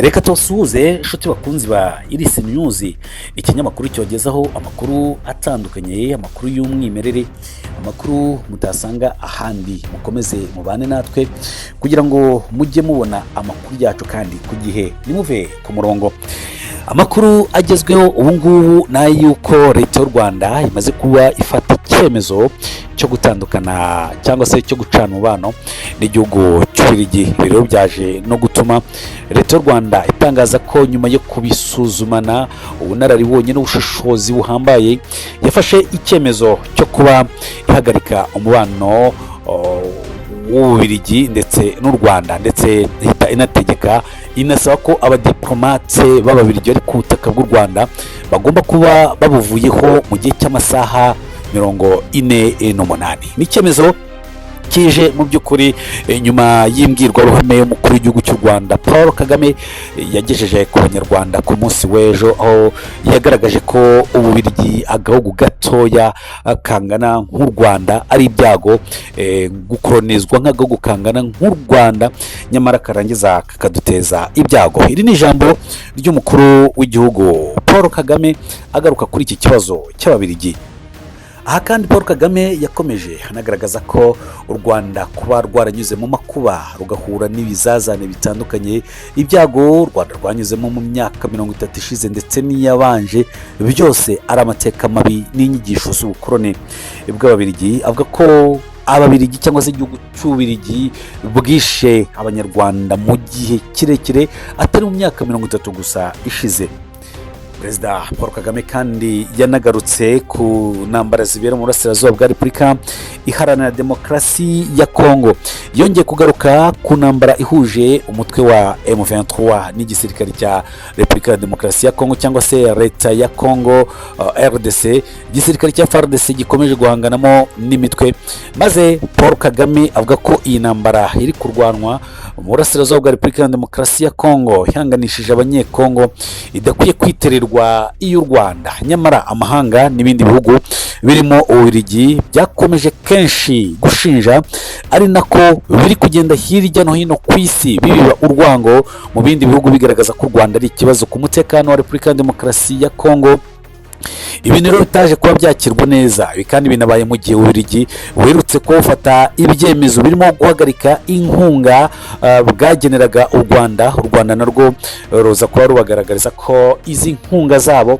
Reka tubasuhuze, inshuti bakunzi ba Irisi News, ikinyamakuru cyogezaho amakuru atandukanye, amakuru y'umwimerere, amakuru mutasanga ahandi. Mukomeze mubane natwe kugira ngo mujye mubona amakuru yacu kandi ku gihe, nimuve ku murongo. Amakuru agezweho ubu ngubu ni ay'uko Leta y'u Rwanda imaze kuba ifata icyemezo cyo gutandukana cyangwa se cyo gucana umubano n'igihugu cy'Ububiligi. Ibi rero byaje no gutuma Leta y'u Rwanda itangaza ko nyuma yo kubisuzumana ubunararibonye n'ubushishozi buhambaye, yafashe icyemezo cyo kuba ihagarika umubano w'Ububiligi ndetse n'u Rwanda, ndetse ihita inategeka, inasaba ko abadiplomate b'Ababiligi bari ku butaka bw'u Rwanda bagomba kuba babuvuyeho mu gihe cy'amasaha 48. Ni icyemezo kije mu by'ukuri nyuma y'imbwirwaruhame y'umukuru w'igihugu cy'u Rwanda Paul Kagame yagejeje ku Banyarwanda ku munsi w'ejo, aho yagaragaje ko Ububiligi, agahugu gatoya kangana nk'u Rwanda, ari ibyago gukoronizwa nk'agahugu kangana nk'u Rwanda, nyamara karangiza kakaduteza ibyago. Iri ni ijambo ry'umukuru w'igihugu Paul Kagame agaruka kuri iki kibazo cy'Ababiligi. Aha kandi Paul Kagame yakomeje anagaragaza ko u Rwanda kuba rwaranyuze mu makuba, rugahura n'ibizazane bitandukanye, ibyago u Rwanda rwanyuzemo mu myaka 30 ishize ndetse n'iyabanje, byose ari amateka mabi n'inyigisho z'ubukoroni bw'Ababiligi. Avuga ko Ababiligi cyangwa se igihugu cy'Ububirigi bwishe Abanyarwanda mu gihe kirekire, atari mu myaka 30 gusa ishize. Perezida Paul Kagame kandi yanagarutse ku ntambara zibera mu burasirazuba bwa Repubulika Iharanira Demokarasi ya Kongo. Yongeye kugaruka ku ntambara ihuje umutwe wa M23 n'igisirikare cya Repubulika ya Demokarasi ya Kongo cyangwa se Leta ya Kongo, RDC, igisirikare cya FARDC gikomeje guhanganamo n'imitwe, maze Paul Kagame avuga ko iyi ntambara iri kurwanwa mu burasirazuba bwa Repubulika ya Demokarasi ya Kongo ihanganishije Abanyekongo idakwiye kwitirirwa iy'u Rwanda. Nyamara amahanga n'ibindi bihugu birimo Ububiligi byakomeje kenshi gushinja, ari nako biri kugenda hirya no hino ku isi bibiba urwango mu bindi bihugu, bigaragaza ko u Rwanda ari ikibazo ku mutekano wa Repubulika ya Demokarasi ya Kongo. Ibintu rero bitaje kuba byakirwa neza. Ibi kandi binabaye mu gihe Ububiligi buherutse kuba bufata ibyemezo birimo guhagarika inkunga bwageneraga u Rwanda. U Rwanda narwo ruza kuba rubagaragariza ko izi nkunga zabo,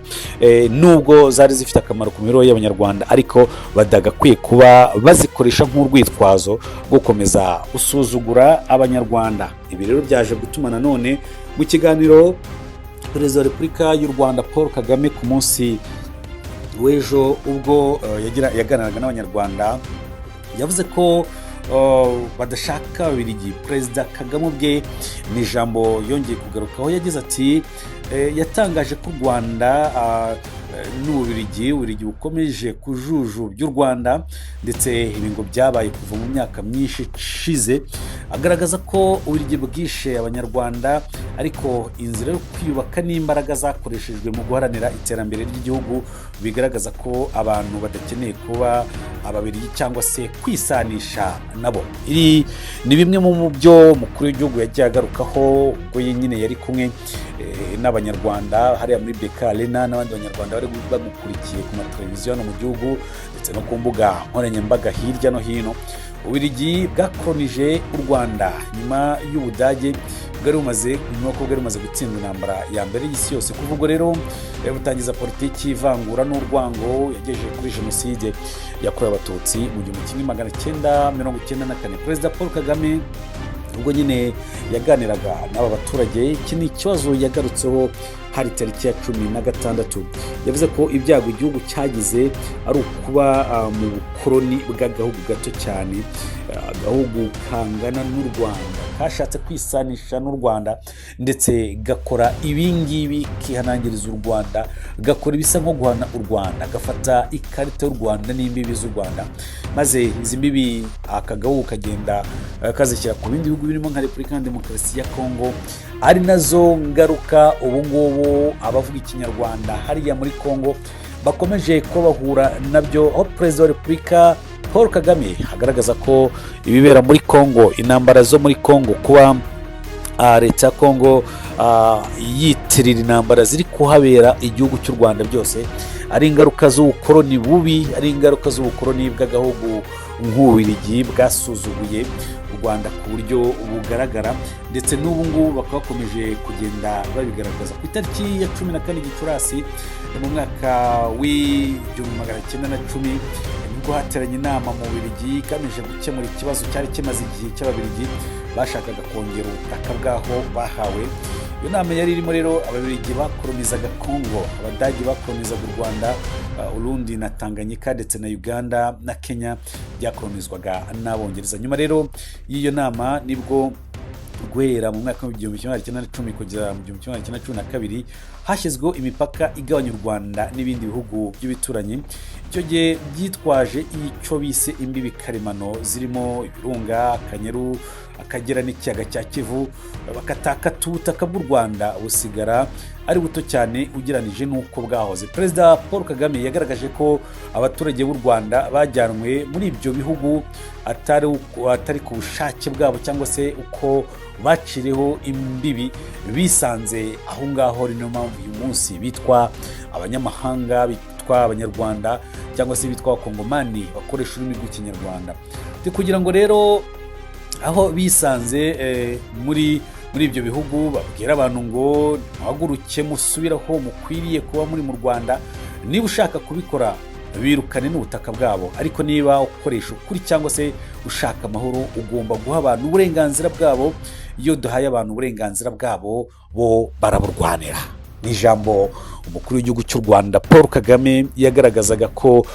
nubwo zari zifite akamaro ku mibereho y'Abanyarwanda, ariko badagakwiye kuba bazikoresha nk'urwitwazo rwo gukomeza gusuzugura Abanyarwanda. Ibi rero byaje gutuma nanone mu kiganiro Perezida wa Repubulika y'u Rwanda Paul Kagame ku munsi w'ejo, ubwo yaganiraga n'Abanyarwanda, yavuze ko badashaka Ababiligi. Perezida Kagame ubwe ni ijambo yongeye kugarukaho, yagize ati yatangaje ko u Rwanda n'Ububiligi, Ububiligi bukomeje kujujubya u Rwanda, ndetse ibi ngo byabaye kuva mu myaka myinshi ishize. Agaragaza ko Ububiligi bwishe Abanyarwanda, ariko inzira yo kwiyubaka n'imbaraga zakoreshejwe mu guharanira iterambere ry'igihugu bigaragaza ko abantu badakeneye kuba Ababiligi cyangwa se kwisanisha nabo. Iri ni bimwe mu byo umukuru w'igihugu yagiye agarukaho ubwo nyine yari kumwe n'Abanyarwanda hariya muri BK Arena, n'abandi Banyarwanda bari bamukurikiye ku mateleviziyo hano mu gihugu ndetse no ku mbuga nkoranyambaga hirya no hino. Ububiligi bwakoronije u Rwanda nyuma y'Ubudage bwari bumaze, nyuma y'uko bwari bumaze gutsindwa intambara ya mbere y'isi yose. Kuva ubwo rero butangiza politiki ivangura n'urwango yagejeje kuri Jenoside yakorewe Abatutsi mu 1994. Perezida Paul Kagame ubwo nyine yaganiraga n'aba baturage, iki ni ikibazo yagarutseho. Hari tariki ya 16. Yavuze ko ibyago igihugu cyagize ari ukuba mu bukoroni bw'agahugu gato cyane, agahugu kangana n'u Rwanda, kashatse kwisanisha n'u Rwanda, ndetse gakora ibingibi, kihanangiriza u Rwanda, gakora ibisa nko guhana u Rwanda, gafata ikarita y'u Rwanda n'imbibi z'u Rwanda, maze izi mbibi aka gahugu kagenda kazishyira ku bindi bihugu birimo nka Repubulika ya Demokarasi ya Kongo, ari nazo ngaruka ubu ngubu abavuga Ikinyarwanda hariya muri Kongo bakomeje kuba bahura nabyo, aho Perezida wa Repubulika Paul Kagame agaragaza ko ibibera muri Kongo, intambara zo muri Kongo, kuba Leta ya Kongo yitirira intambara ziri kuhabera igihugu cy'u Rwanda byose ari ingaruka z'ubukoroni bubi, ari ingaruka z'ubukoroni bw'agahugu nk'Ububiligi bwasuzuguye u Rwanda ku buryo bugaragara, ndetse n'ubu ngubu bakaba bakomeje kugenda babigaragaza. Ku itariki ya 14 Gicurasi mu mwaka w'1910 nibwo hateranye inama mu Bubiligi igamije gukemura ikibazo cyari kimaze igihe cy'Ababiligi bashakaga kongera ubutaka bw'aho bahawe. Iyo nama yari irimo rero Ababiligi bakolonizaga Kongo, Abadage bakolonizaga u Rwanda, Urundi na Tanganyika, ndetse na Uganda na Kenya byakolonizwaga n'Abongereza. Nyuma rero y'iyo nama nibwo guhera mu mwaka w'1910 kugera mu 1912 hashyizweho imipaka igabanya u Rwanda n'ibindi bihugu by'ibituranyi. Icyo gihe byitwaje icyo bise imbibi karemano zirimo ibirunga, Akanyaru, Akagera n'ikiyaga cya Kivu, bakatakata ubutaka bw'u Rwanda busigara ari buto cyane ugereranije n'uko bwahoze. Perezida Paul Kagame yagaragaje ko abaturage b'u Rwanda bajyanwe muri ibyo bihugu atari ku bushake bwabo cyangwa se uko baciriweho imbibi, bisanze aho ngaho. Niyo mpamvu uyu munsi bitwa abanyamahanga, bitwa Abanyarwanda cyangwa se bitwa Abakongomani bakoresha ururimi rw'Ikinyarwanda. Kugira ngo rero aho bisanze muri ibyo bihugu babwira abantu ngo muhaguruke musubiraho mukwiriye kuba muri mu Rwanda. Niba ushaka kubikora, birukane n'ubutaka bwabo, ariko niba ukoresha ukuri cyangwa se ushaka amahoro, ugomba guha abantu uburenganzira bwabo. Iyo duhaye abantu uburenganzira bwabo, bo baraburwanira. Ni ijambo umukuru w'igihugu cy'u Rwanda Paul Kagame yagaragazaga ko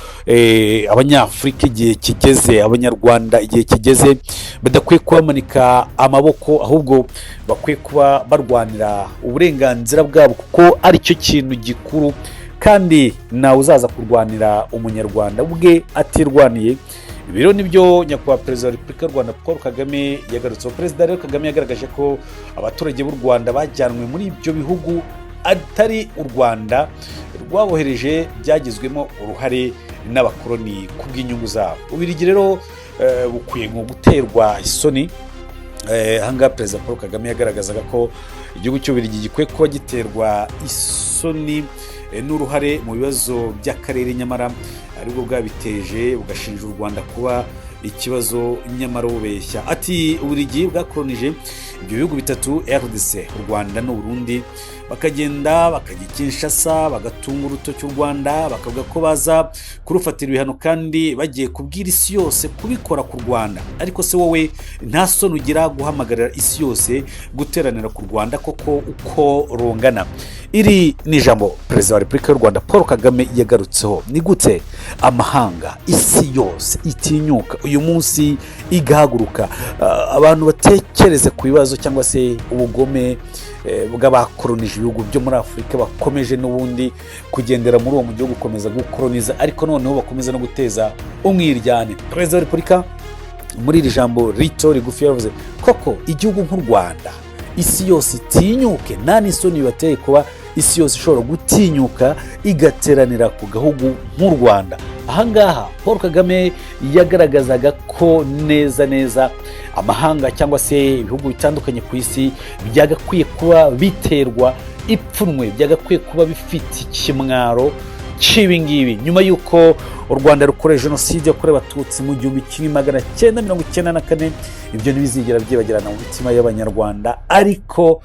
Abanyafurika igihe kigeze, Abanyarwanda igihe kigeze, badakwiye kubamanika amaboko, ahubwo bakwiye kuba barwanira uburenganzira bwabo kuko aricyo kintu gikuru, kandi ntawe uzaza kurwanira Umunyarwanda ubwe atirwaniye. Ibi rero nibyo nyakubahwa Perezida wa Repubulika y'u Rwanda Paul Kagame yagarutseho. Perezida rero Kagame yagaragaje ko abaturage b'u Rwanda bajyanwe muri ibyo bihugu atari u Rwanda rwabohereje, byagizwemo uruhare n'abakoloni ku bw'inyungu zabo. Ububiligi rero bukwiye mu guterwa isoni. Ahangaha Perezida Paul Kagame yagaragazaga ko igihugu cy'Ububiligi gikwiye kuba giterwa isoni n'uruhare mu bibazo by'akarere, nyamara aribwo bwabiteje, bugashinja u Rwanda kuba ikibazo nyamara bubeshya. Ati Ububiligi bwakoronije ibyo bihugu bitatu, RDC, u Rwanda n'Uburundi, bakagenda bakajya i Kinshasa bagatunga urutoki u Rwanda, bakavuga ko baza kurufatira ibihano, kandi bagiye kubwira isi yose kubikora ku Rwanda. Ariko se wowe nta soni ugira guhamagarira isi yose guteranira ku Rwanda koko uko rungana? Iri ni ijambo Perezida wa Repubulika y'u Rwanda Paul Kagame yagarutseho. Ni gute amahanga, isi yose itinyuka uyu munsi igahaguruka, abantu batekereze ku bibazo cyangwa se ubugome bw'abakoronije ibihugu byo muri Afurika, bakomeje n'ubundi kugendera muri uwo mujyi wo gukomeza gukoroniza, ariko noneho bakomeza no guteza umwiryane? Perezida wa Repubulika muri iri jambo rito rigufi yavuze koko igihugu nk'u Rwanda, isi yose itinyuke, nta n'isoni bibateye kuba isi yose ishobora gutinyuka igateranira ku gahugu nk'u Rwanda? Ahangaha Paul Kagame yagaragazaga ko neza neza amahanga cyangwa se ibihugu bitandukanye ku isi byagakwiye kuba biterwa ipfunwe, byagakwiye kuba bifite ikimwaro cy'ibi ngibi, nyuma y'uko u Rwanda rukoreye jenoside yakorewe Abatutsi mu 1994. Ibyo ntibizigera byibagirana mu mitima y'Abanyarwanda, ariko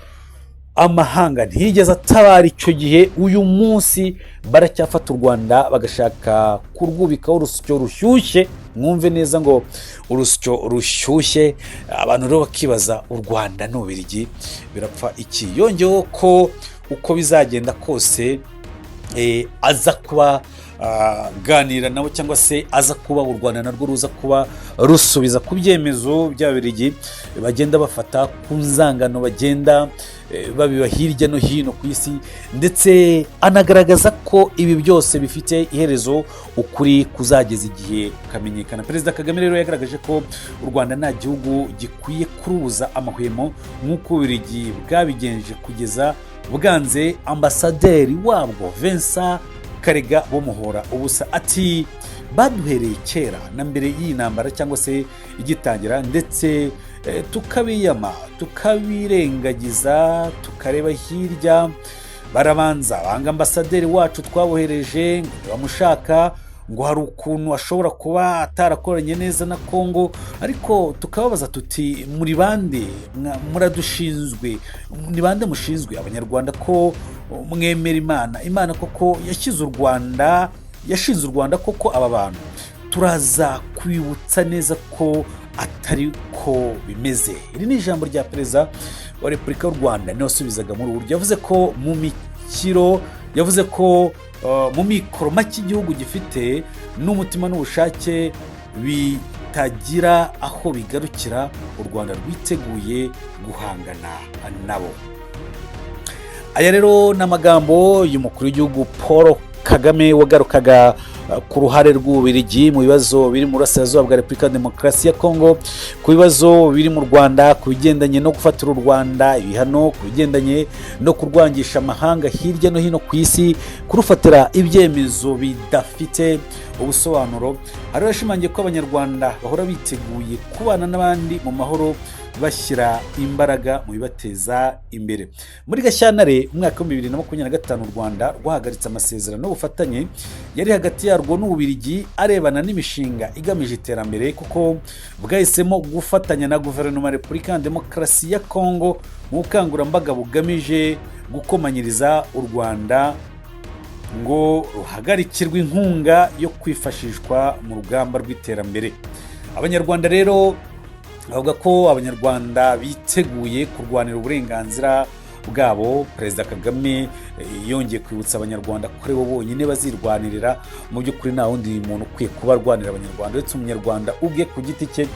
amahanga ntiyigeze atabara icyo gihe. Uyu munsi baracyafata u Rwanda bagashaka kurwubikaho urusyo rushyushye. Mwumve neza ngo urusyo rushyushye. Abantu rero bakibaza, u Rwanda n'Ububiligi birapfa iki? Yongeyeho ko uko bizagenda kose aza kuba aganira nabo, cyangwa se aza kuba u Rwanda narwo ruza kuba rusubiza ku byemezo by'Ababiligi bagenda bafata, ku nzangano bagenda babiba hirya no hino ku isi, ndetse anagaragaza ko ibi byose bifite iherezo, ukuri kuzageza igihe kukamenyekana. Perezida Kagame rero yagaragaje ko u Rwanda nta gihugu gikwiye kurubuza amahwemo nk'uko Ububiligi bwabigenje kugeza bwanze ambasaderi wabwo Vincent Karega bumuhora ubusa. Ati baduhereye kera na mbere y'iyi ntambara cyangwa se igitangira, ndetse Tukabiyama, tukabirengagiza, tukareba hirya. Barabanza banga ambasaderi wacu twabohereje, ngo ntibamushaka, ngo hari ukuntu ashobora kuba atarakoranye neza na Kongo. Ariko tukababaza tuti: "Muri bande muradushinzwe? Ni bande mushinzwe Abanyarwanda ko mwemera Imana? Imana koko yashyize u Rwanda, yashinze u Rwanda koko?" Aba bantu turaza kwibutsa neza ko atari ko bimeze. Iri ni ijambo rya Perezida wa Repubulika y'u Rwanda, niwe wasubizaga muri ubu buryo. Yavuze ko mu mikiro, yavuze ko mu mikoro make igihugu gifite n'umutima n'ubushake bitagira aho bigarukira, u Rwanda rwiteguye guhangana nabo. Aya rero ni amagambo y'umukuru w'igihugu Paul Kagame, wagarukaga ku ruhare rw'Ububiligi mu bibazo biri mu burasirazuba bwa Repubulika ya Demokarasi ya Kongo, ku bibazo biri mu Rwanda, ku bigendanye no gufatira u Rwanda ibihano, ku bigendanye no kurwangisha amahanga hirya no hino ku isi, kurufatira ibyemezo bidafite ubusobanuro. Hari yashimangiye ko Abanyarwanda bahora biteguye kubana n'abandi mu mahoro, bashyira imbaraga mu bibateza imbere. Muri Gashyantare umwaka wa 2025, u Rwanda rwahagaritse amasezerano y'ubufatanye yari hagati yarwo n'Ububiligi arebana n'imishinga igamije iterambere, kuko bwahisemo gufatanya na Guverinoma ya Repubulika ya Demokarasi ya Kongo mu bukangurambaga bugamije gukomanyiriza u Rwanda ngo ruhagarikirwe inkunga yo kwifashishwa mu rugamba rw'iterambere. Abanyarwanda rero bavuga ko Abanyarwanda biteguye kurwanira uburenganzira bwabo. Perezida Kagame yongeye kwibutsa Abanyarwanda ko ari bo bonyine bazirwanirira. Mu by'ukuri nta wundi muntu ukwiye kuba arwanira Abanyarwanda uretse Umunyarwanda ubwe ku giti cye.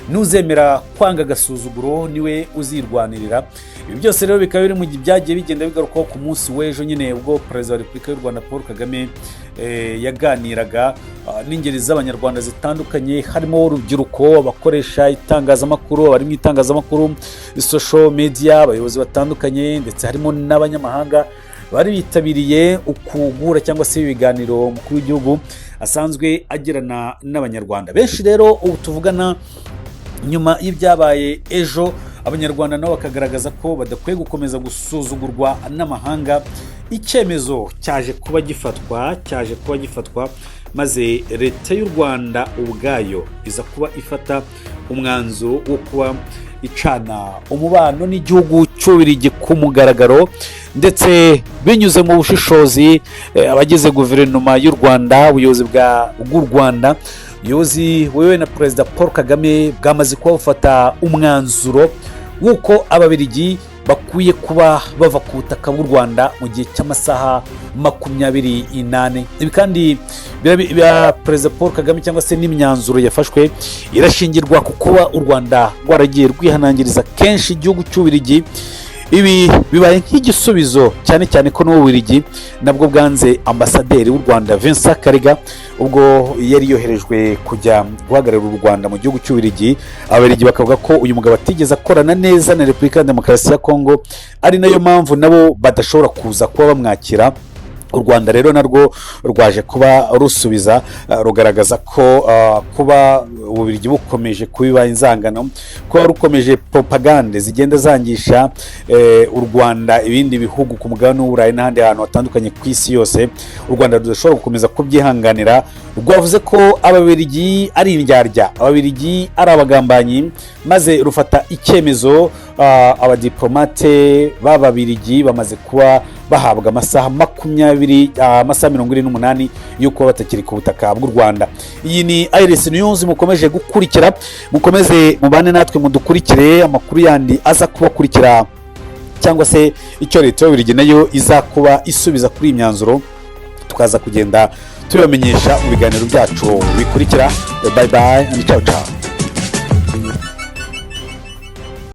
N'uzemera kwanga agasuzuguro niwe uzirwanirira. Ibi byose rero bikaba biri mu byagiye bigenda bigarukwaho ku munsi w'ejo nyine, ubwo Perezida wa Repubulika y'u Rwanda Paul Kagame yaganiraga n'ingeri z'Abanyarwanda zitandukanye, harimo urubyiruko, abakoresha itangazamakuru, abari mu itangazamakuru, social media, abayobozi batandukanye, ndetse harimo n'abanyamahanga bari bitabiriye ukugura cyangwa se ibiganiro umukuru w'igihugu asanzwe agirana n'Abanyarwanda benshi. Rero ubu tuvugana, nyuma y'ibyabaye ejo, Abanyarwanda nabo bakagaragaza ko badakwiye gukomeza gusuzugurwa n'amahanga. Icyemezo cyaje kuba gifatwa, maze Leta y'u Rwanda ubwayo iza kuba ifata umwanzuro wo kuba icana umubano n'igihugu cy'Ububiligi ku mugaragaro, ndetse binyuze mu bushishozi, abagize guverinoma y'u Rwanda, ubuyobozi bw'u Rwanda, ubuyobozi buyobowe na Perezida Paul Kagame, bwamaze kuba bufata umwanzuro w'uko Ababiligi bakwiye kuba bava ku butaka bw'u Rwanda mu gihe cy'amasaha 24. Ibi kandi Perezida Paul Kagame cyangwa se n'imyanzuro yafashwe irashingirwa ku kuba u Rwanda rwaragiye rwihanangiriza kenshi igihugu cy'Ububiligi. Ibi bibaye nk'igisubizo, cyane cyane ko n'Ububiligi nabwo bwanze ambasaderi w'u Rwanda Vincent Karega, ubwo yari yoherejwe kujya guhagararira u Rwanda mu gihugu cy'Ububiligi. Ababiligi bakavuga ko uyu mugabo atigeze akorana neza na Repubulika ya Demokarasi ya Kongo, ari nayo mpamvu nabo badashobora kuza kuba bamwakira. U Rwanda rero narwo rwaje kuba rusubiza, rugaragaza ko kuba Ububiligi bukomeje kubiba inzangano, kuba rukomeje propagande zigenda zangisha u Rwanda ibindi bihugu ku mugabane w'Uburayi n'ahandi hantu hatandukanye ku isi yose, u Rwanda rudashobora gukomeza kubyihanganira. Rwavuze ko Ababiligi ari indyarya, Ababiligi ari abagambanyi, maze rufata icyemezo. Abadiplomate b'Ababiligi bamaze kuba bahabwa amasaha 20, amasaha 48 yo kuba batakiri ku butaka bw'u Rwanda. Iyi ni Iris News mukomeje gukurikira. Mukomeze mubane natwe, mudukurikire amakuru yandi aza kubakurikira, cyangwa se icyo Leta y'Ububiligi nayo iza kuba isubiza kuri iyi myanzuro, tukaza kugenda tubibamenyesha mu biganiro byacu bikurikira. Bye bye and ciao ciao.